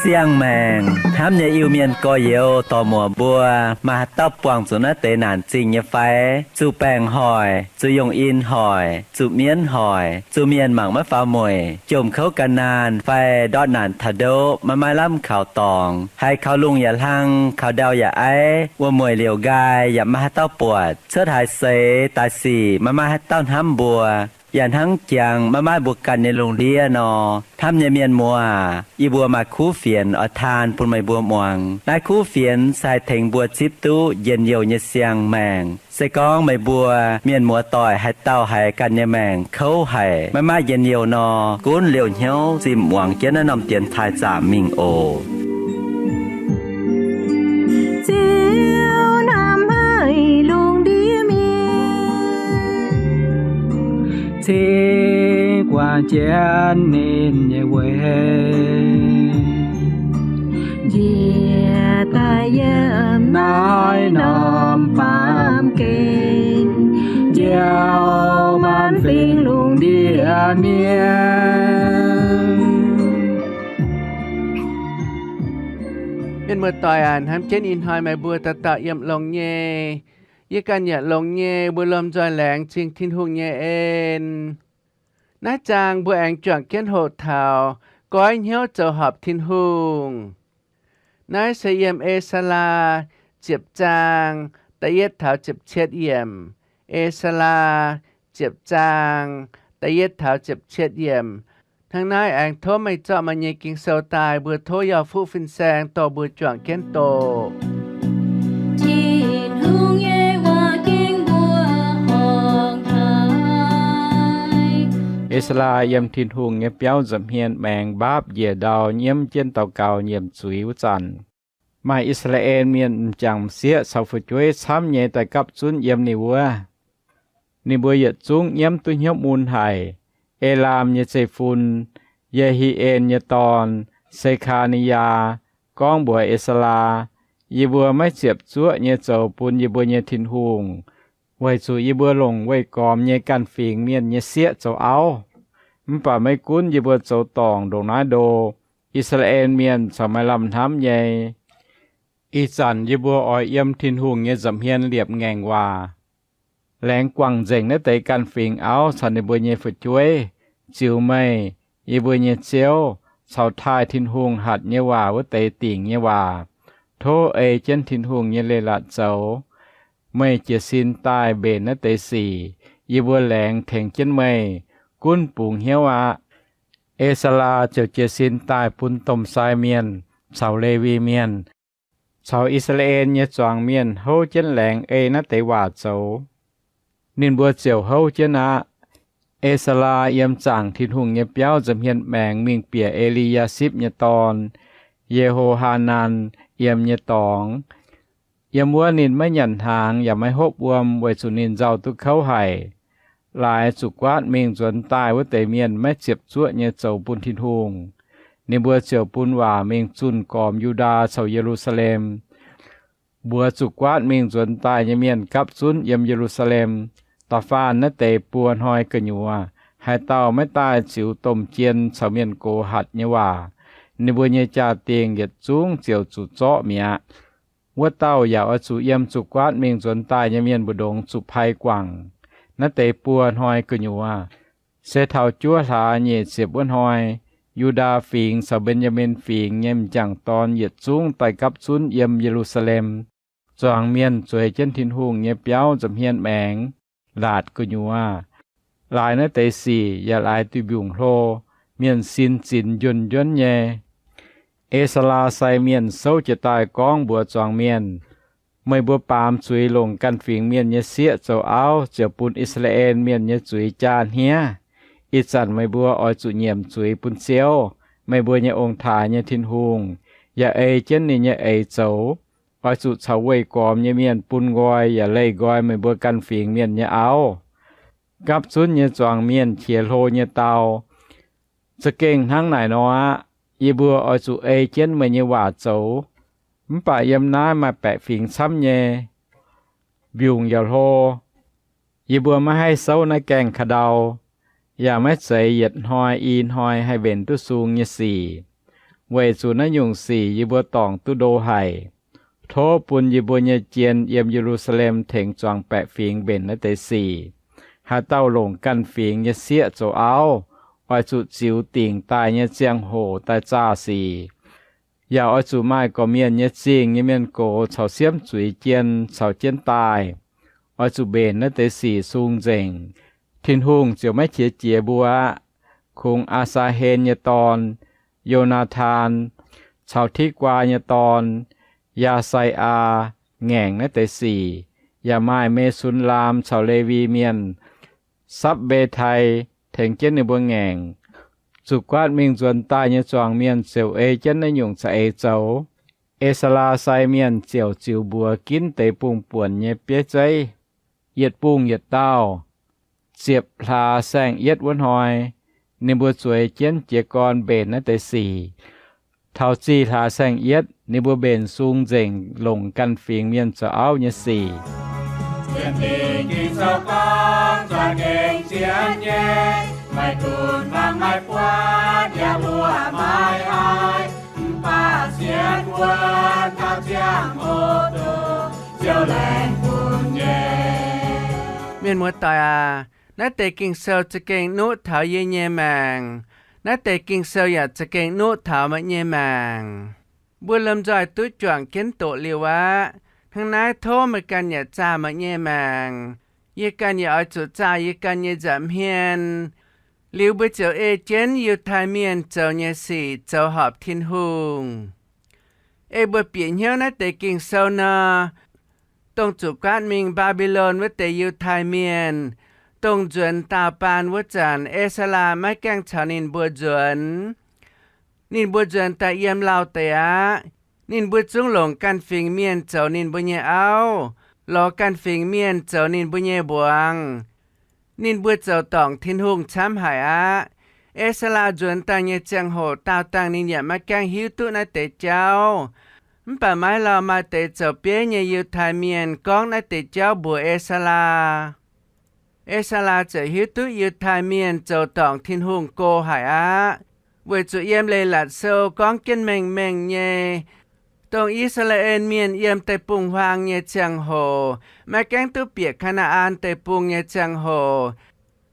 Siang-maengc hnamv nyei Iu-Mienh gorx-youz dorc-muoc mbuo, maaih haaix dauh buangh zuqc naaiv deix naanc zingh nyei fai? Zuqc baengc hoic, zuqc yongh in hoic, zuqc mienv hoic, zuqc mienh mangc maiv faaux mueic, jomc kouv gan naanh fai ndortv naanc taux ndoqv maiv maaih lamh kaux dorngx, haiz kaux lungh yaac hlang, kaux ndau yaac aiv, wuom-mueic liouc nqaai yaac maiv maaih haaix dauh buatc, cuotv haaix seix daaih sic maiv maaih haaix dauh hnamv mbuo, yaac hnangv jangx maiv maaih mbuo ganh nyei lungh ndiev nor, hnamv nyei mienh muoz, yie mbuo maaih kuv fienx oix taan bun meih mbuo muangx. Naaiv kuv fienx se haih tengx mbuo zipv duqv njien-youh nyei siang-maengc. Se gorngv meih mbuo mienh muoz-doic haaix dauh haiz ganh nyei maengc kouv haic, maiv maaih njien-youh nor, gunv liouh hnyouv zinh muangx jienv naaiv norm dienx taaih zaamc mingh oc. Ziouv hnamv haic lungh ndiev mienh, cingx guangc jienv ninh nyei weic, njiec daaih yiem naaiv norm baamh gen, njoux maanc fingx lungh ndiev mienh. Mienh muoz-doic aac, hnamv jienv ih hnoi meih mbuo dauh dauh yiem longx nyei. Yie ganh yaac longx nyei, mbuo lomh nzoih laengz zingh Tin-Hungh nyei en. Naaiv zaang mbuo aengx juangc jienv hoqc taux goiv hnyouv zoux horpc Tin-Hungh. Naaiv se yiem E^saa^laa ziepc zaang da'yietv taux ziepc cietv yiemc. E^saa^laa ziepc zaang da'yietv taux ziepc cietv yiemc. Hnangv naaiv aengx tov meih zorqv meih nyei Ging-Sou daaih, mbuo tov yauh fuqv fin-saeng dorh mbuo juangc jienv doqc. Tin-Hungh nyei waac ging mbuo horngc haic. E^saa^laa yiem Tin-Hungh nyei biauv nza'hmien maengx mbaapv njiec ndau nyiemv jienv daux gaux nyiemc zuiz wuov zanc, maaih I^saa^laa^en Mienh m'jangc m'sieqv caux fu'jueiv camv nyei daaih gapv zunv yiem ninh wuov. Ninh mbuo yietc zungv nyiemv duqv hnyouv mun haic. Elaam nyei zeiv-fun, Ye^hi^en nyei dorn, Se^kaa^ni^yaa, gorngv mbuox E^saa^laa, Yie mbuo maiv ziepc zuoqv nyei zoux bun yie mbuo nyei Tin-Hungh, weic zuqc yie mbuo longc weih gormx nyei ganh fingx mienh nyei sieqv zoux auv. Mv baac maiv gunv yie mbuo zoux dorngc ndongc naaiv ndo, I^saa^laa^en Mienh corc maaih lamh hnamv nyei. Ih zanc yie mbuo oix yiem Tin-Hungh nyei nza'hmien liepc ngaengc waac, laengz guangc nzengc naaiv deix ganh fingx auv caux ninh mbuo nyei fu'jueiv, ziux meih, yie mbuo nyei Ziouv, caux taaih Tin-Hungh hatc nyei waac wuov deix dingc nyei waac. Tov ei jienv Tin-Hungh nyei leiz-latc zoux. Meih jiez sin daaih mbenc naaiv deix sic, yie mbuo laengz tengx jienv meih. Gunv bungx hnyouv aqv. E^saa^laa ziouc jiez sin daaih bun domh sai mienh caux Lewi Mienh caux I^saa^laa^en nyei zuangx mienh houv jienv laengz ei naaiv deix waac zoux. Ninh mbuo ziouc houv jienv aqv. E^saa^laa yiem zaangc Tin-Hungh nyei biauv nza'hmien maengx mingh bieqc E^li^yaa^sipv nyei dorn, Ye^ho^haa^nan, yiem nyei dorngx. Yiem wuov ninh maiv nyanc hnaangx yaac maiv hopv wuom, weic zuqc ninh nzauh duqv kouv haic. Laaix zuqc-guaatv mingh nzuonx daaih wuov deix mienh maiv ziepc zuoqv nyei zoux bun Tin-Hungh. Ninh mbuo ziouc bun waac mingh zunh gormx Yu^ndaa caux Ye^lu^saa^lem, mbuox zuqc-guaatv mingh nzuonx daaih nyei mienh gapv zunv yiem Ye^lu^saa^lem. Da'faanh naaiv deix buo hnoi gu'nyuoz, haaix dauh maiv daaih ziux domh jien caux mienh gox hatc nyei waac, ninh mbuo nyei jaa-dingh yietc zungv ziouc zuqc zorqv mi'aqv. Wuov dauh yaac oix zuqc yiem zuqc-guaatv mingh nzuonx daaih nyei mienh mbu'ndongx zuqc pai guangc. Naaiv deix buo hnoi gu'nyuoz, se taux juov hlaax nyeic ziepc wuov hnoi, Yu^ndaa Fingx caux Mben^yaa^min Fingx nyei m'jangc dorn yietc zungv daaih gapv zunv yiem Ye^lu^saa^lem. Zuangx mienh zueiz jienv Tin-Hungh nyei biauv nza'hmien maengx, laatc gu'nyuoz. Laaix naaiv deix sic yaac laaix duih mbiungc hlo, mienh sin zinx njuonh njuonv nyei. E^saa^laa sai mienh souv jiez daaih gorngv mbuox zuangx mienh, Meih mbuo baamz zuiz longc ganh fingx mienh nyei sieqv zoux auv ziouc bun I^saa^laa^en Mienh nyei zuiz jaa hniev. Ih zanc meih mbuo oix zuqc nyiemc zuiz bun Ziouv, meih mbuo nyei ong-taaix nyei Tin-Hungh, yaac ei jienv ninh nyei eix zoux. Oix zuqc caux weih gormx nyei mienh bun nqoi yaac leih nqoi meih mbuo ganh fingx mienh nyei auv. Gapv zunv nyei zuangx mienh qiex hlo nyei dau, Za'gengh hnangv naaic nor aqv. Yie mbuo oix zuqc ei jienv meih nyei waac zoux. Mv baac yiem naaiv maaih baeqc fingx camv nyei, mbiungc yaac hlo. Yie mbuo maiv haih souv naaiv gaengh ka'ndau, yaac maiv zeiz yietc hnoi i hnoi haih mbenc duqv sung nyei sic. Weic zuqc naaiv nyungc sic yie mbuo dorngc duqv ndo haic. Tov bun yie mbuo nyei jien yiem Ye^lu^saa^lem tengx zuangx baeqc fingx mbenc naaiv deix sic. Haaix dauh longc ganh fingx nyei sieqv zoux auv, oix zuqc ziux dingc daaih nyei ziangh hoc daaih zaah sic. Yaac oix zuqc maaih gorqv-mienh nyei zingh nyei mienh gox caux siemv zuiz jien caux jienv daaih. Oix zuqc mbenc naaiv deix sic sung nzengc. Tin-Hungh ziouc maiv qiex jiez mbuo aqv. Kungx Aa^saa^hen nyei dorn, Yo^naa^tan, caux Tikv^waa nyei dorn, Yaa^sai^aa, ngaengc naaiv deix sic. Yaac maaih Me^sun^laam caux Lewi Mienh, Sapv^mbe^tai, tengx jienv ninh mbuo ngaengc. Zuqc guaatv mingh nzuonx daaih nyei zuangx mienh ziouc ei jienv naaiv nyungc za'eix zoux. E^saa^laa sai mienh ziouc ziux mbuox ginv deix bungx-buonc nyei bieiv zeiv, yietc bungx yietc dauh, ziepc hlaax saeng-yietv wuov hnoi, ninh mbuo zueiz jienv jiez gorn mbenc naaiv deix sic. Taux zih hlaax saeng-yietv ninh mbuo mbenc sung nzengc, longc ganh fingx mienh zoux auv nyei sic. Ging-Sou gorngv, za'gengh zien nyei, maiv dunx fangx maiv buatc, yaac mbuoqc maiv haih, mv baac sienx wuov taux ziangh hoc dongh Ziouv laengz bun nyei. Mienh muoz-doic aac, naaiv deix Ging-Sou za'gengh nuqv taux yie nyei maengc. Naaiv deix Ging-Sou yaac za'gengh nuqv taux meih nyei maengc. Mbuo lomh nzoih duqv juangc jienv doqc liuz aqv. Hnangv naaiv tov meih ganh yaac zaah meih nyei maengc. Yie ganh yaac oix zuqc zaah yie ganh nyei nza'hmien. Liuz mbuo ziouc ei jienv Yiutai Mienh zoux nyei sic, zoux horpc Tin-Hungh. Ei mbuo bieqc hnyouv naaiv deix Ging-Sou nor, dongh zuqc guaatv mingh Mbaa^mbi^lon wuov deix Yiutai Mienh, dongh nzuonx daauh baan wuov zanc, E^saa^laa maiv gaengh caux ninh mbuo nzuonx. Ninh mbuo nzuonx daaih yiem lauh deix aqv. Ninh mbuo zungv longc ganh fingx mienh zoux ninh mbuo nyei auv, lorz ganh fingx mienh zoux ninh mbuo nyei mbuangz. Ninh mbuo zoux dorngc Tin-Hungh camv haic aqv. E^saa^laa nzuonx daaih nyei ziangh hoc daauh dangh ninh yaac maiv gaengh hiuv duqv naaiv deix jauv. Mv baac maiv lauh maaih deix zoux bieiv nyei Yiutai Mienh gorngv naaiv deix jauv mbuox E^saa^laa. E^saa^laa ziouc hiuv duqv Yiutai Mienh zoux dorngc Tin-Hungh go haic aqv, weic zuqc yiem Leiz-Latc Sou gorngv jienv mengh mengh nyei, dongh I^saa^laa^en Mienh yiem deic-bung-huaang nyei ziangh hoc, maiv gaengh duqv bieqc Kaa^naa^an Deic-Bung nyei ziangh hoc,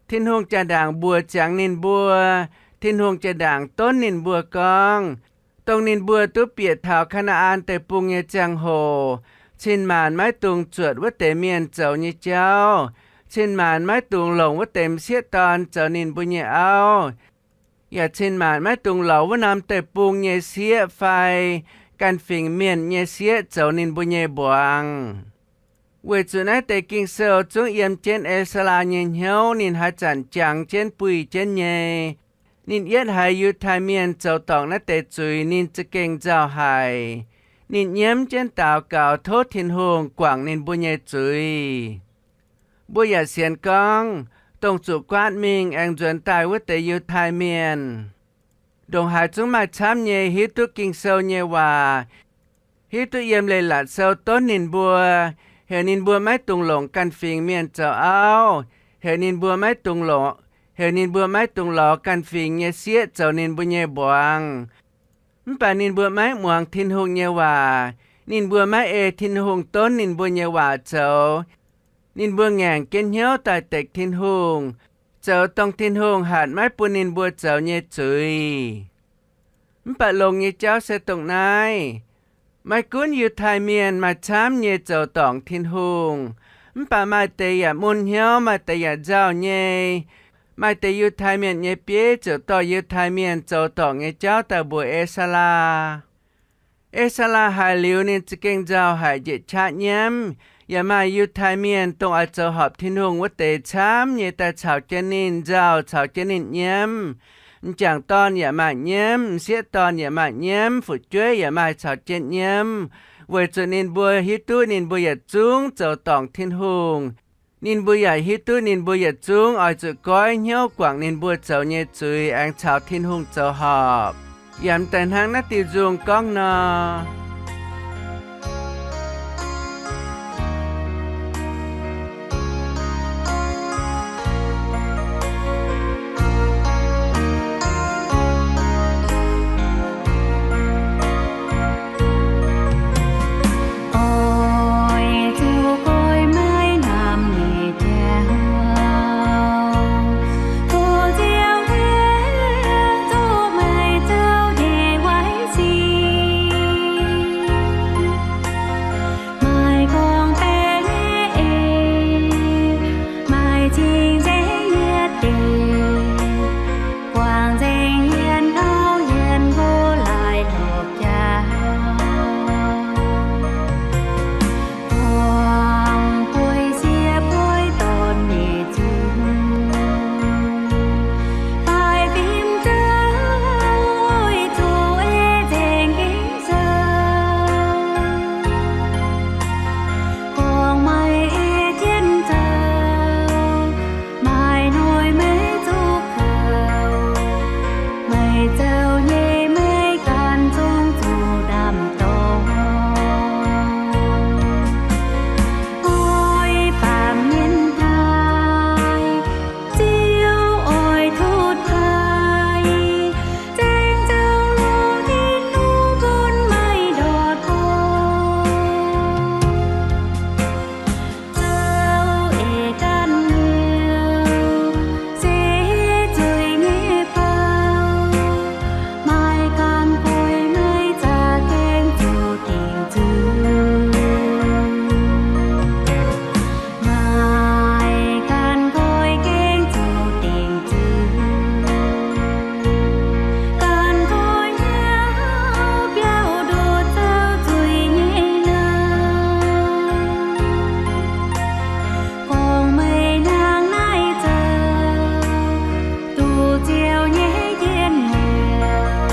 Tin-Hungh jaa-ndaangc mbuox ziangx ninh mbuo, Tin-Hungh jaa-ndaangc donv ninh mbuo gorngv, dongh ninh mbuo duqv bieqc taux Kaa^naa^an Deic-Bung nyei ziangh hoc, cin-maanc maiv dungx zuotc wuov deix mienh zoux nyei jauv, cin-maanc maiv dungx longc wuov deix m'sieqv dorn zoux ninh mbuo nyei auv, yaac cin-maanc maiv dungx lorz wuov norm deic-bung nyei sieqv fai ganh fingx mienh nyei sieqv zoux ninh mbuo nyei mbuangz. Weic zuqc naaiv deix Ging-Sou zungv yiem jienv E^saa^laa nyei hnyouv ninh haaix zanc jangx jienv buih jienv nyei. Ninh yietv haiz Yiutai Mienh zoux dorngc naaiv deix zuiz ninh za'gengh nzauh haic. Ninh nyiemv jienv daux gaux tov Tin-Hungh guangc ninh mbuo nyei zuiz. Mbuo yaac sienx gorngv, dongh zuqc guaatv mingh aengx nzuonx daaih wuov deix Yiutai Mienh, ndongc haaix zungv maaih camv nyei hiuv duqv Ging-Sou nyei waac, hiuv duqv yiem Leiz-Latc Sou donv ninh mbuo, heuc ninh mbuo maiv dungx longc ganh fingx mienh zoux auv, heuc ninh mbuo maiv dungx longc, heuc ninh mbuo maiv dungx lorz ganh fingx nyei sieqv zoux ninh mbuo nyei mbuangz. Mv baac ninh mbuo maiv muangx Tin-Hungh nyei waac. Ninh mbuo maiv ei Tin-Hungh donv ninh mbuo nyei waac zoux. Ninh mbuo ngaengc jienv hnyouv daaih dekc Tin-Hungh, zoux dongh Tin-Hungh hatc maiv bun ninh mbuo zoux nyei zuiz. Mv baac longx nyei jauv se dongh naaiv. Maiv gunv Yiutai Mienh maaih camv nyei zoux dorngc Tin-Hungh, mv baac maaih deix yaac mun hnyouv, maaih deix yaac nzauh nyei. Maaih deix Yiutai Mienh nyei bieiv ziouc dorh Yiutai Mienh zoux dorngc nyei jauv daaih mbuox E^saa^laa. E^saa^laa haiz liuz ninh za'gengh nzauh haic, njiec qaqv nyiemv. Yaac maaih Yiutai Mienh dongh oix zoux horpc Tin-Hungh wuov deix camv nyei daaih caux jienv ninh nzauh, caux jienv ninh nyiemv. M'jangc dorn yaac maaih nyiemv, m'sieqv dorn yaac maaih nyiemv, fu'jueiv yaac maaih caux jienv nyiemv, weic zuqc ninh mbuo hiuv duqv ninh mbuo yietc zungv zoux dorngc Tin-Hungh. Ninh mbuo yaac hiuv duqv ninh mbuo yietc zungv oix zuqc goiv hnyouv guangc ninh mbuo zoux nyei zuiz aengx caux Tin-Hungh zoux horpc. yaac m'daaih hnangv naaiv diuh nzung gorngv nor. Oix zuqc goiv maiv namx nyeic jauv, tov Ziouv Yesu meih zoux nyei waaiv sin. Maaih gorngv-baeqc nyei eix, maaih cing-nzengc nyei deic, guangc nzengc hmien auv hmien nqox laaix lorpc jaax. Buangh bueix siev bueix dorn nyei zungv, daaih fim zouv oix zuqc ei nzengc Ging-Sou. Gorngv meih ei jienv zoux, maaih noic maiv zuqc kouv, meih zoux nyei maiv gan zungv zuqc ndaamv-dorng. Oix baamh mienh taaih, Ziouv oix tutv taaih, zaeng zoux lungh ndiev lungh bun meih ndortv gorngv. Zoux eix ganh hnyouv se zuiz nyei bou, maaih ganh goiv meih za'gengh zuqc dingc zuiz. Maaih ganh goiv gengh zuqc dingc zuiz. Ganh goiv hnyouv biauv nduqc zoux zuiz nyei nouh. Gorngv meih hnangv naaiv zoux, duqv Ziouv nyei njien-youh,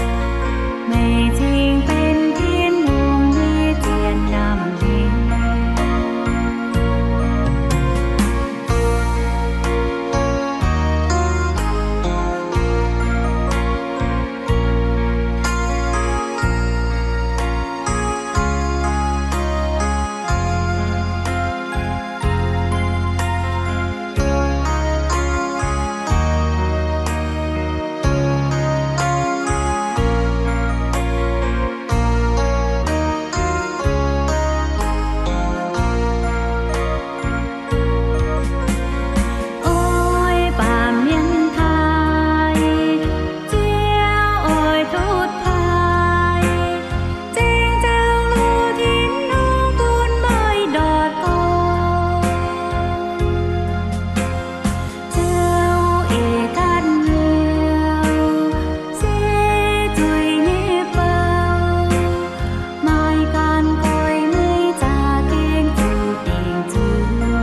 meih cingx benx Tin-Hungh nyei zien nyaanh nyei. Oix baamh mienh taaih, Ziouv oix tutv taaih, zaeng zoux lungh ndiev lungh bun meih ndortv gorngv. Zoux eix ganh hnyouv se zuiz nyei bou, maaih ganh goiv meih za'gengh zuqc dingc zuiz.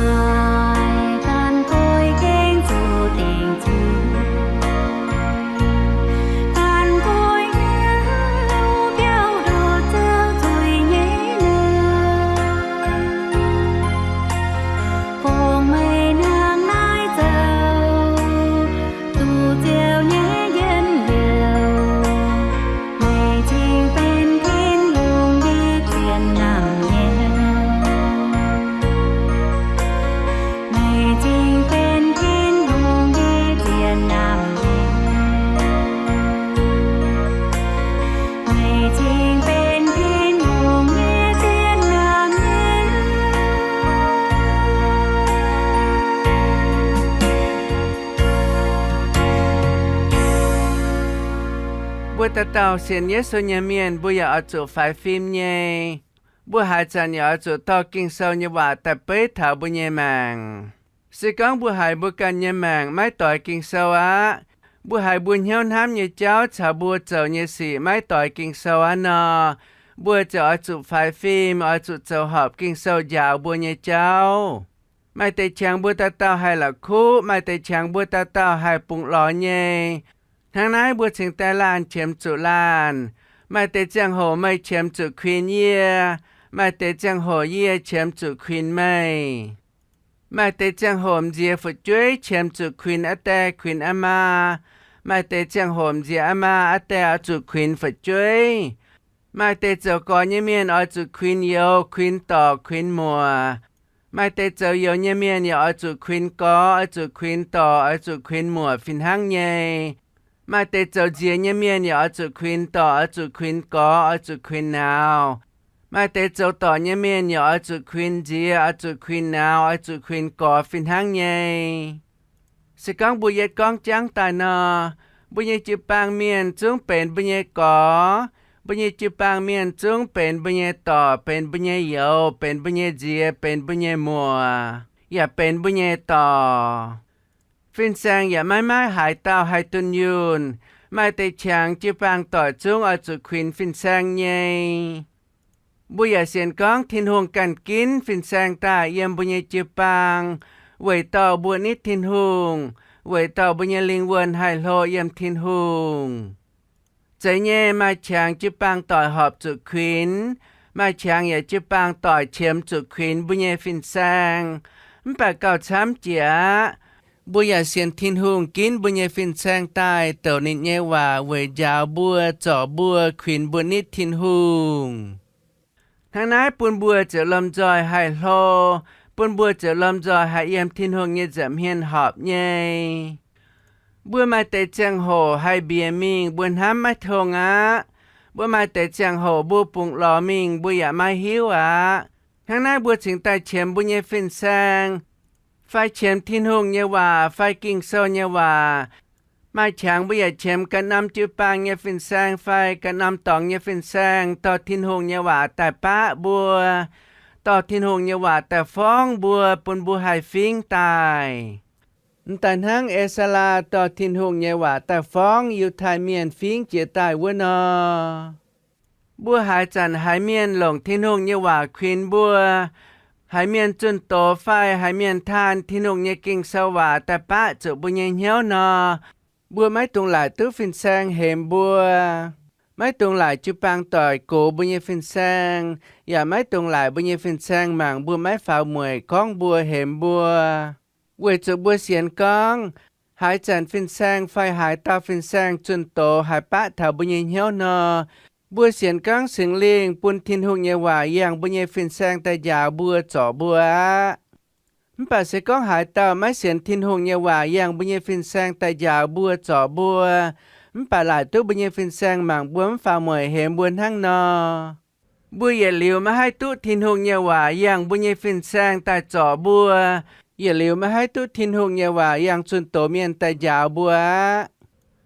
Maaih ganh goiv gengh zuqc dingc zuiz. Ganh goiv hnyouv biauv nduqc zoux zuiz nyei nouh. Gorngv meih hnangv naaiv zoux, duqv Ziouv nyei njien-youh, meih cingx benx Tin-Hungh nyei zien nyaanh nyei. Meih cingx benx Tin-Hungh nyei zien nyaanh nyei. Meih cingx benx Tin-Hungh nyei zien nyaanh nyei. Mbuo dauh dauh sienx Yesu nyei mienh, mbuo yaac oix zuqc faix fim nyei. Mbuo haaix zanc yaac oix zuqc dorh Ging-Sou nyei waac daaih beiv taux mbuo nyei maengc. Se gorngv mbuo haiz mbuo ganh nyei maengc maiv doix Ging-Sou aqv, mbuo haiz mbuo hnyouv hnamv nyei jauv caux mbuo zoux nyei sic maiv doix Ging-Sou aqv nor, mbuo ziouc oix zuqc faix fim, oix zuqc zoux horpc Ging-Sou njaaux mbuo nyei jauv. Maaih deix qangx mbuo dauh dauh haih la'kuqv, maaih deix qangx mbuo dauh dauh haih bungx lorz nyei. Hnangv naaiv mbuo cingx daaih laanh qiemx zuqc laanh. Maaih deix ziangh hoc meih qiemx zuqc kuinx yie, maaih deix ziangh hoc yie qiemx zuqc kuinx meih. Maaih deix ziangh hoc m'nziex fu'jueiv qiemx zuqc kuinx aa die kuinx aa maa. Maaih deix ziangh hoc m'nziex aa maa aa die oix zuqc kuinx fu'jueiv. Maaih deix zoux gorx nyei mienh oix zuqc kuinx youz, kuinx dorc, kuinx muoc. Maaih deix zoux youz nyei mienh yaac oix zuqc kuinx gorx, oix zuqc kuinx dorc, oix zuqc kuinx muoc fih hnangv nyei. Maaih deix zoux nziex nyei mienh yaac oix zuqc kuinx dorc, oix zuqc kuinx gorx, oix zuqc kuinx nauz. Maaih deix zoux dorc nyei mienh yaac oix zuqc kuinx nziex, oix zuqc kuinx nauz, oix zuqc kuinx gorx fih hnangv nyei. Se gorngv mbuo yietv gorngv jangv daaih nor, mbuo nyei jiu-baang mienh zungv benx mbuo nyei gorx, mbuo nyei jiu-baang mienh zungv benx mbuo nyei dorc, benx mbuo nyei youz, benx mbuo nyei nziex, benx mbuo nyei muoc, yaac benx mbuo nyei dorc. Fin-saeng yaac maiv maaih haaix dauh haih dunh yunh. Maaih deix qangx jiu-baang doic zungv oix zuqc kuinx fin-saeng nyei. Mbuo yaac sienx gorngv Tin-Hungh ganh ginv fin-saeng daaih yiem mbuo nyei jiu-baang, weic dorh mbuo nitv Tin-Hungh, weic dorh mbuo nyei lingh wuonh haih hlo yiem Tin-Hungh. Zeiz nyei, maaih qangx jiu-baang doic horpc zuqc kuinx, maaih qangx yaac jiu-baang doic qiemx zuqc kuinx mbuo nyei fin-saeng. Mv baac gauh camv jiex aqv. Mbuo yaac sienx Tin-Hungh ginv mbuo nyei fin-saeng daaih douc ninh nyei waac weic njaaux mbuo, zorc mbuo, kuinx mbuo nitv Tin-Hungh. Hnangv naaiv bun mbuo ziouc lomh nzoih haih hlo, bun mbuo ziouc lomh nzoih haih yiem Tin-Hungh nyei nza'hmien horpc nyei. Mbuo maaih deix ziangh hoc haih mbiec mingh mbuo hnamv maiv tong aqv. Mbuo maaih deix ziangh hoc mbuo bungx lorz mingh mbuo yaac maiv hiuv aqv. Hnangv naaiv mbuo cingx daaih qiemx mbuo nyei fin-saeng, fai qiemx Tin-Hungh nyei waac fai Ging-Sou nyei waac. Maaih qangx mbuo yaac qiemx ganh norm jiu-baang nyei fin-saeng fai ganh norm dorngx nyei fin-saeng dorh Tin-Hungh nyei waac daaih baqv mbuo, dorh Tin-Hungh nyei waac daaih forngv mbuo, bun mbuo haih fingv daaih. M'daaih hnangv E^saa^laa dorh Tin-Hungh nyei waac daaih forngv Yiutai Mienh fingv jiez daaih wuov nor, mbuo haaix zanc haiz mienh longc Tin-Hungh nyei waac kuinx mbuo, haiz mienh zunh doz fai haiz mienh taan Tin-Hungh nyei Ging-Sou waac daaih baqv zuqc mbuo nyei hnyouv nor, mbuo maiv dungx laaic duqv fin-saeng hemx mbuo. Maiv dungx laaic jiu-baang doic gox mbuo nyei fin-saeng, yaac maiv dungx laaic mbuo nyei fin-saeng mangc mbuo maiv faaux mueic gorngv mbuo hemx mbuo. Weic zuqc mbuo sienx gorngv, haaix zanc fin-saeng fai haaix dauh fin-saeng zunh doz haih baqv taux mbuo nyei hnyouv nor, mbuo sienx gorngv Singx Lingh bun Tin-Hungh nyei waac yangh mbuo nyei fin-saeng daaih njaaux mbuo zorc mbuo aqv. Mv baac se gorngv haaix dauh maiv sienx Tin-Hungh nyei waac yangh mbuo nyei fin-saeng daaih njaaux mbuo zorc mbuo, mv baac laaic duqv mbuo nyei fin-saeng mangc mbuo mv faaux mueic hemx mbuo hnangv nor, mbuo yietc liuz maiv haih duqv Tin-Hungh nyei waac yangh mbuo nyei fin-saeng daaih zorc mbuo. Yietc liuz maiv haih duqv Tin-Hungh nyei waac yangh zunh doz mienh daaih njaaux mbuo aqv.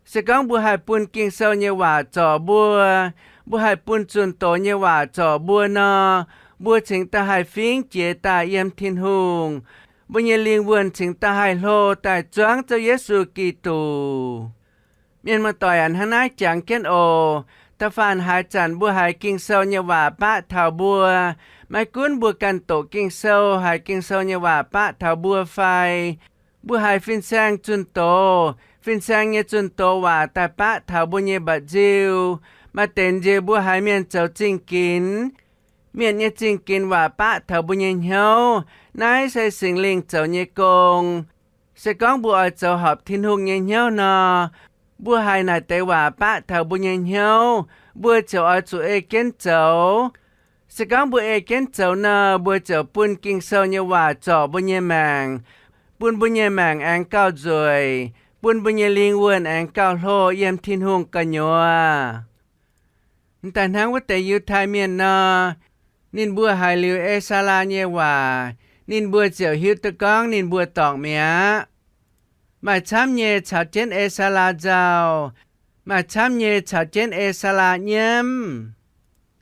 Se gorngv mbuo haih bun Ging-Sou nyei waac zorc mbuo, mbuo haih bun zunh doz nyei waac zorc mbuo nor, mbuo cingx daaih haih fingv jiez daaih yiem Tin-Hungh. Mbuo nyei lingh wuonh cingx daaih haih hlo daaih zuangv Ziouv Yesu Giduc. Mienh muoz-doic aac, hnangv naaiv jangx jienv oc. Da'faanh haaix zanc mbuo haiz Ging-Sou nyei waac baqv taux mbuo, maiv gunv mbuo ganh doqc Ging-Sou, haiz Ging-Sou nyei waac baqv taux mbuo fai, mbuo haiz fin-saeng zunh doz, fin-saeng nyei zunh doz waac daaih baqv taux mbuo nyei mba'nziu, maaih deix nzie mbuo haiz mienh zoux zingh ginx, mienh nyei zingh ginx waac baqv taux mbuo nyei hnyouv, naaiv se Singx Lingh zoux nyei gong. Se gorngv mbuo oix zoux horpc Tin-Hungh nyei hnyouv nor, mbuo haiz naaic deix waac baqv taux mbuo nyei hnyouv, mbuo ziouc oix zuqc ei jienv zoux. Se gorngv mbuo ei jienv zoux nor, mbuo ziouc bun Ging-Sou nyei waac zorc mbuo nyei maengc, bun mbuo nyei maengc aengx gauh nzueic, bun mbuo nyei lingh wuonh aengx gauh hlo yiem Tin-Hungh gu'nyuoz. M'daaih hnangv wuov deix Yiutai Mienh nor, ninh mbuo haiz liuz E^saa^laa nyei waac, ninh mbuo ziouc hiuv duqv gorngv ninh mbuo dorngc mi'aqv. Maaih camv nyei caux jienv E^saa^laa nzauh, maaih camv nyei caux jienv E^saa^laa nyiemv.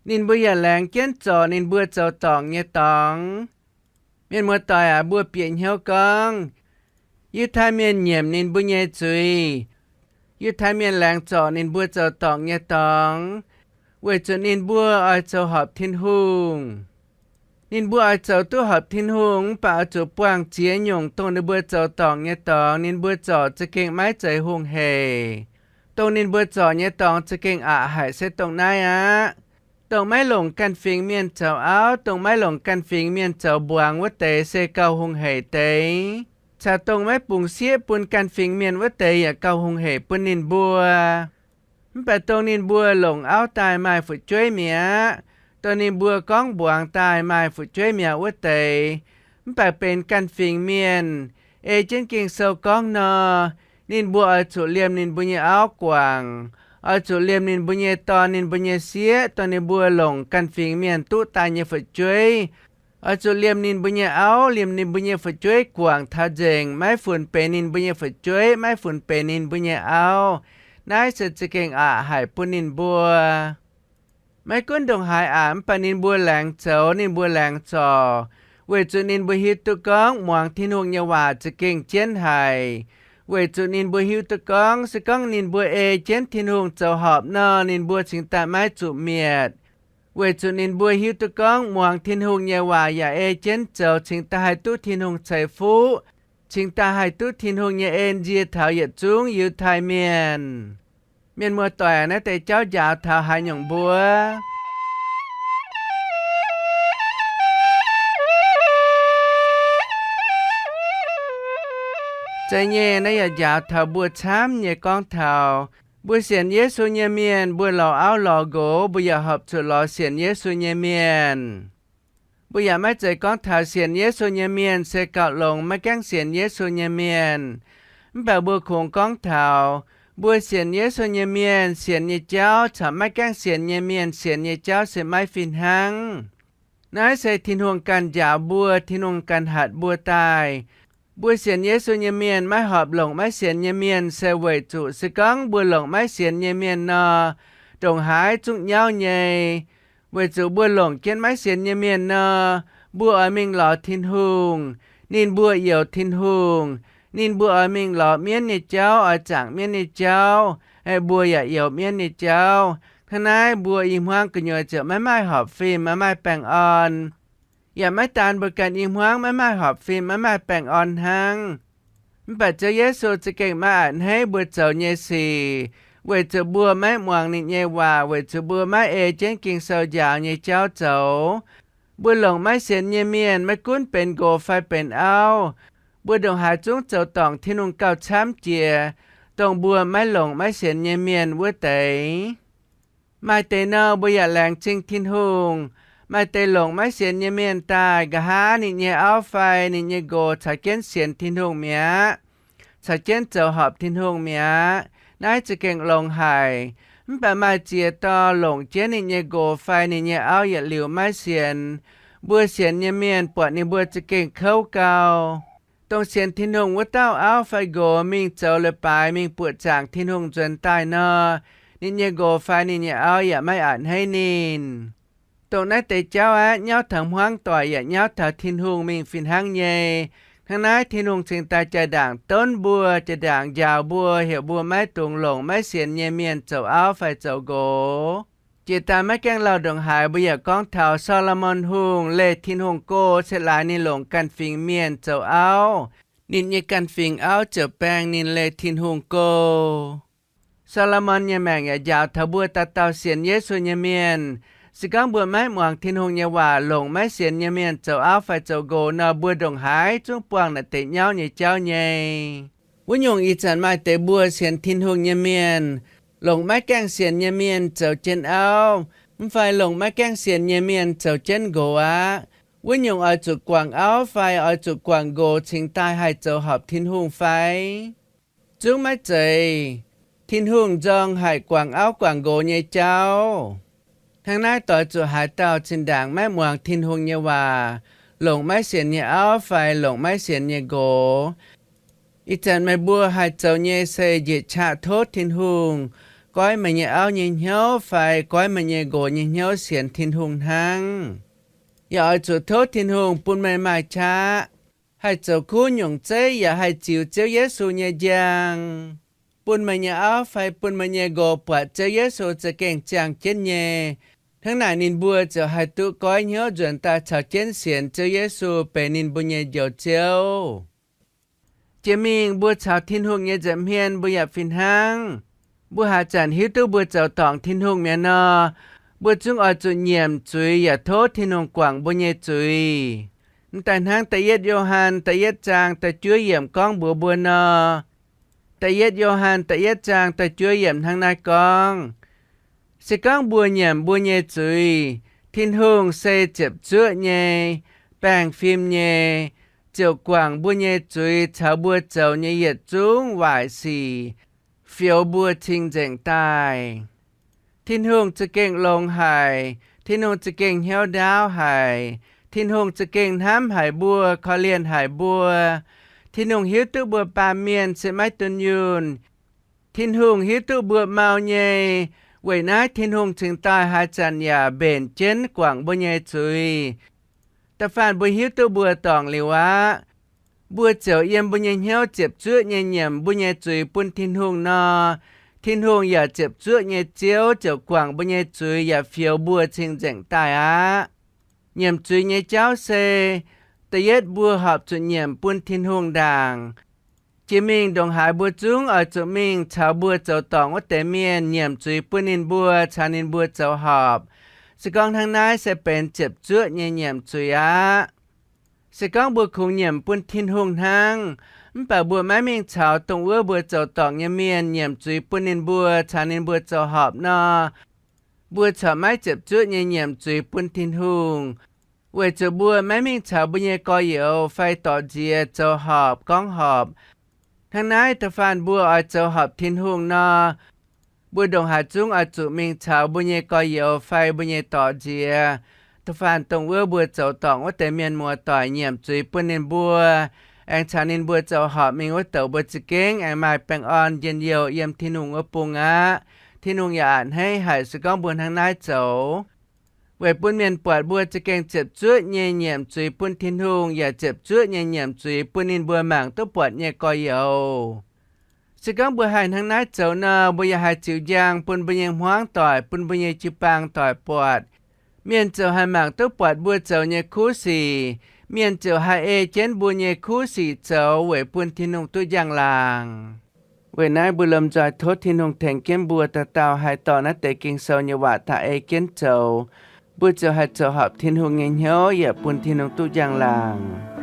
Ninh mbuo yaac laengz jienv zorc ninh mbuo zoux dorngc nyei dorngx. Mienh muoz-doic aac, mbuo bieqc hnyouv gorngv, Yiutai Mienh nyiemc ninh mbuo nyei zuiz. Yiutai Mienh laengz zorc ninh mbuo zoux dorngc nyei dorngx, weic zuqc ninh mbuo oix zoux horpc Tin-Hungh. Ninh mbuo oix zoux duqv horpc Tin-Hungh mv baac oix zuqc buangh ziex nyungc dongh ninh mbuo zoux dorngc nyei dorngx ninh mbuo zorc za'gengh maiv zeiz hungh heic. Dongh ninh mbuo zorc nyei dorngx za'gengh aqc haic se dongh naaiv aqv. Dongh maiv longc ganh fingx mienh zoux auv, dongh maiv longc ganh fingx mienh zoux mbuangz wuov deix se gauh hungh heic deix. Caux dongh maiv bungx sieqv bun ganh fingx mienh wuov deix yaac gauh hungh heic bun ninh mbuo. Mv baac dongh ninh mbuo longc auv daaih maaih fu'jueiv mi'aqv, dongh ninh mbuo gorngv mbuangz daaih maaih fu'jueiv mi'aqv wuov deix, mv baac benx ganh fingx mienh, ei jienv Ging-Sou gorngv nor, ninh mbuo oix zuqc liemh ninh mbuo nyei auv guangc, oix zuqc liemh ninh mbuo nyei dorn, ninh mbuo nyei sieqv, dongh ninh mbuo longc ganh fingx mienh duqv daaih nyei fu'jueiv. Oix zuqc liemh ninh mbuo nyei auv, liemh ninh mbuo nyei fu'jueiv guangc taux nzengc, maiv funx benx ninh mbuo nyei fu'jueiv, maiv funx benx ninh mbuo nyei auv. Naaiv se za'gengh aqc haic bun ninh mbuo. Maiv gunv ndongc haaix aqc, mv baac ninh mbuo laengz zoux, ninh mbuo laengz zorc, weic zuqc ninh mbuo hiuv duqv gorngv muangx Tin-Hungh nyei waac za'gengh jienv haic. Weic zuqc ninh mbuo hiuv duqv gorngv se gorngv ninh mbuo ei jienv Tin-Hungh zoux horpc nor, ninh mbuo cingx daaih maiv zuqc mietc. Weic zuqc ninh mbuo hiuv duqv gorngv muangx Tin-Hungh nyei waac yaac ei jienv zoux cingx daaih haih duqv Tin-Hungh ceix fuqv, cingx daaih haih duqv Tin-Hungh nyei en nzie taux yietc zungv Yiutai Mienh. Mienh muoz-doic, naaiv deix jauv njaaux taux haaix nyungc mbuo? Zeiz nyei, naaiv yaac njaaux taux mbuo camv nyei gorngv taux mbuo sienx Yesu nyei mienh, mbuo lorz auv lorz nqox, mbuo yaac horpc zuqc lorz sienx Yesu nyei mienh. Mbuo yaac maiv zeiz gorngv taux sienx Yesu nyei mienh se gauh longx maiv gaengh sienx Yesu nyei mienh. Mv baac mbuo kungx gorngv taux mbuo sienx Yesu nyei mienh sienx nyei jauv caux maiv gaengh sienx nyei mienh sienx nyei jauv se maiv fih hnangv. Naaiv se Tin-Hungh ganh njaaux mbuo, Tin-Hungh ganh hatc mbuo daaih. Mbuo sienx Yesu nyei mienh maiv horpc longc maiv sienx nyei mienh se weic zuqc se gorngv mbuo longc maiv sienx nyei mienh nor, ndongc haaix zungv nyauv nyei. Weic zuqc mbuo longc jienv maiv sienx nyei mienh nor, mbuo oix mingh lorz Tin-Hungh, ninh mbuo youx Tin-Hungh. Ninh mbuo oix mingh lorz mienv nyei jauv, oix zaangc mienv nyei jauv, mbuo yaac youx mienv nyei jauv. Hnangv naaiv mbuo i hmuangv gu'nyuoz ziouc maiv maaih horpc fim, maiv maaih baengh orn. Yaac maiv daan mbuo ganh i hmuangv maiv maaih horpc fim, maiv maaih baengh orn hnangv. Mv baac Ziouv Yesu za'gengh maiv a'hneiv mbuo zoux nyei sic, weic zuqc mbuo maiv muangx ninh nyei waac, weic zuqc mbuo maiv ei jienv Ging-Sou njaaux nyei jauv zoux. Mbuo longc maiv sienx nyei mienh, maiv gunv benx nqox fai benx auv, mbuo ndongc haaix zungv zoux dorngc Tin-Hungh gauh camv jiex dongh mbuo maiv longc maiv sienx nyei mienh wuov deix. Maaih deix nor, mbuo yaac laengz zingh Tin-Hungh. Maaih deix longc maiv sienx nyei mienh daaih, nqa'haav ninh nyei auv fai ninh nyei nqox caux jienv sienx Tin-Hungh mi'aqv, caux jienv zoux horpc Tin-Hungh mi'aqv. Naaiv za'gengh longx haic. Mv baac maaih ziex dauh longc jienv ninh nyei nqox fai ninh nyei auv yietc liuz maiv sienx. Mbuo sienx nyei mienh buatc ninh mbuo za'gengh kouv gau. Dongh sienx Tin-Hungh wuov dauh auv fai nqox mingh zoux leiz-baaix, mingh buoqc zaangc Tin-Hungh nzuonx daaih nor, ninh nyei nqox fai ninh nyei auv yaac maiv a'hneiv ninh. Dongh naaiv deix jauv aeqv, nyauv taux hmuangv doic yaac nyauv taux Tin-Hungh mingh fih hnangv nyei. Hnangv naaiv Tin-Hungh cingx daaih jaa-ndaangc donv mbuo, jaa-ndaangc njaaux mbuo, heuc mbuo maiv dungx longc maiv sienx nyei mienh zoux auv fai zoux nqox. Jiex daaih maiv gaengh lauh ndongc haaix mbuo yaac gorngv taux Saa^lo^morn Hungh leih Tin-Hungh go se laaix ninh longc ganh fingx mienh zoux auv. Ninh nyei ganh fingx auv ziouc baeng ninh leih Tin-Hungh go. Saa^lo^morn nyei maengc yaac njaaux taux mbuo dauh dauh sienx Yesu nyei mienh, se gorngv mbuo maiv muangx Tin-Hungh nyei waac, longc maiv sienx nyei mienh zoux auv fai zoux nqox nor, mbuo ndongc haaix zungv buangh naaic deix nyauv nyei jauv nyei. Wuov nyungc ih zanc maaih deix mbuo sienx Tin-Hungh nyei mienh, longc maiv gaengh sienx nyei mienh zoux jienv auv, mv fai longc maiv gaengh sienx nyei mienh zoux jienv nqox aqv. Wuov nyungc oix zuqc guangc auv fai oix zuqc guangc nqox cingx daaih haih zoux horpc Tin-Hungh fai? Zungv maiv zeiz. Tin-Hungh nzorng haic guangc auv guangc nqox nyei jauv. Hnangv naaiv doix zuqc haaix dauh zinh ndaangc maiv muangx Tin-Hungh nyei waac, longc maiv sienx nyei auv fai longc maiv sienx nyei nqox, ih zanc meih mbuo haih zoux nyei se njiec qaqv tov Tin-Hungh goiv meih nyei auv nyei hnyouv fai goiv meih nyei nqox nyei hnyouv sienx Tin-Hungh hnangv. Yaac oix zuqc tov Tin-Hungh bun meih maaih qaqv haih zoux kuv nyungc zeiv yaac haih ziux Ziouv Yesu nyei njang, bun meih nyei auv fai bun meih nyei nqox buatc Ziouv Yesu za'gengh ziangh jienv nyei. Hnangv naaic ninh mbuo ziouc haih duqv goiv hnyouv nzuonx daaih caux jienv sienx Ziouv Yesu benx ninh mbuo nyei Njoux Ziouv. Jiex mingh mbuo caux Tin-Hungh nyei nza'hmien mbuo yaac fih hnangv. Mbuo haaix zanc hiuv duqv mbuo zoux dorngc Tin-Hungh mi'aqv nor, Mbuo zungv oix zuqc nyiemc zuiz yaac tov Tin-Hungh guangc mbuo nyei zuiz. Mv daaih hnangv da'yietv Yo^han da'yietv zaang da'juov yiemc gorngv mbuox mbuo nor, da'yietv Yo^han da'yietv zaang da'juov yiemc hnangv naaiv gorngv, se gorngv mbuo nyiemc mbuo nyei zuiz, Tin-Hungh se ziepc zuoqv nyei, baengh fim nyei, ziouc guangc mbuo nyei zuiz caux mbuo zoux nyei yietc zungv waaic sic, fioux mbuo cing-nzengc daaih. Tin-Hungh za'gengh longx haic. Tin-Hungh za'gengh hnyouv ndaauv haic. Tin-Hungh za'gengh hnamv haic mbuo, korv-lienh haic mbuo. Tin-Hungh hiuv duqv mbuo baamh mienh se maiv dunh yunh. Tin-Hungh hiuv duqv mbuo mau nyei. Weic naaiv Tin-Hungh cingx daaih haaix zanc yaac mbenc jienv guangc mbuo nyei zuiz. Da'faanh mbuo hiuv duqv mbuo dorngc liuz aqv, mbuo ziouc yiem mbuo nyei hnyouv ziepc zuoqv nyei nyiemc mbuo nyei zuiz bun Tin-Hungh nor, Tin-Hungh yaac ziepc zuoqv nyei Ziouv ziouc guangc mbuo nyei zuiz yaac fioux mbuo cing-nzengc daaih aqv. Nyiemc zuiz nyei jauv se, da'yietv mbuo horpc zuqc nyiemc bun Tin-Hungh ndaangc. Jiex mingh ndongc haaix mbuo zungv oix zuqc mingh caux mbuo zoux dorngc wuov deix mienh nyiemc zuiz bun ninh mbuo caux ninh mbuo zoux horpc. Se gorngv hnangv naaiv se benx ziepc zuoqv nyei nyiemc zuiz aqv. Se gorngv mbuo kungx nyiemc bun Tin-Hungh hnangv, mv baac mbuo maiv mingh caux dongh wuov mbuo zoux dorngc nyei mienh nyiemc zuiz bun ninh mbuo caux ninh mbuo zoux horpc nor, mbuo corc maiv ziepc zuoqv nyei nyiemc zuiz bun Tin-Hungh, weic zuqc mbuo maiv mingh caux mbuo nyei gorx-youz fai dorc nziex zoux horpc gorngv horpc. Hnangv naaiv da'faanh mbuo oix zoux horpc Tin-Hungh nor, mbuo ndongc haaix zungv oix zuqc mingh caux mbuo nyei gorx-youz fai mbuo nyei dorc nziex, da'faanh dongh wuov mbuo zoux dorngc wuov deix mienh muoz-doic nyiemc zuiz bun ninh mbuo, aengx caux ninh mbuo zoux horpc mingh wuov douc mbuo za'gengh aengx maaih baengh orn njien-youh yiem Tin-Hungh wuov bung aqv. Tin-Hungh yaac a'hneiv haic se gorngv mbuo hnangv naaiv zoux. Weic bun mienh buatc mbuo za'gengh ziepc zuoqv nyei nyiemc zuiz bun Tin-Hungh yaac ziepc zuoqv nyei nyiemc zuiz bun ninh mbuo mangc duqv buatc nyei gorx-youz. Se gorngv mbuo haih hnangv naaiv zoux nor, mbuo yaac haih ziux njang bun mbuo nyei hmuangv doic, bun mbuo nyei jiu-baang doic buatc. Mienh ziouc haih mangc duqv buatc mbuo zoux nyei kuv sic. Mienh ziouc haih ei jienv mbuo nyei kuv sic zoux weic bun Tin-Hungh duqv njang-laangc. Weic naaiv mbuo lomh nzoih tov Tin-Hungh tengx jienv mbuo dauh dauh haih dorh naaiv deix Ging-Sou nyei waac daaih ei jienv zoux. Mbuo ziouc haih zoux horpc Tin-Hungh nyei hnyouv yaac bun Tin-Hungh duqv njang-laangc.